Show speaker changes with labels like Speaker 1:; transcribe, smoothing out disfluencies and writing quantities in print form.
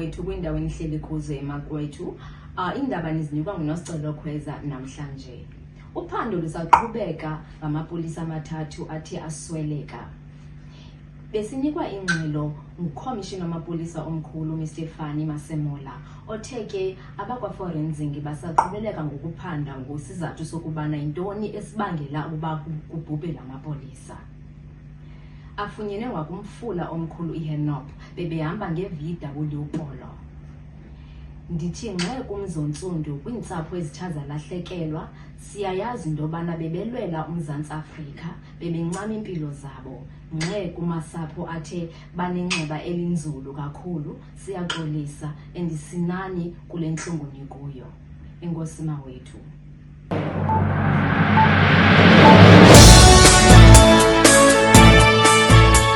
Speaker 1: mawethu kwiindawo enihleli kuzo emakwethu. Iindaba nizinikwa nguNosicelo Khweza namhlanje. Uphando lusaqhubeka ngamapolisa amathathu athe asweleka. Besinikwa ingxelo ngukhomishina wamapolisa omkhulu Mr Fani Masemola othe ke abakwaforensingi basaqhubeleka ngokuphanda ngosizathu sokubana yintoni esibangela ukuba kubhubhe la mapolisa. Afunyenwe ngakumfula omkhulu iHenop bebehamba nge-VW Polo. Ndithi ngxe kumzontsundu kwiintsapho ezithe zalahlekelwa, siyayazi into yobana bebelwela uMzantsi Afrika, bebencama iimpilo zabo. Ngxe kumasapho athe banenxeba elinzulu kakhulu, siyaxolisa and sinani kule ntlungu nikuyo. Enkosi mawethu.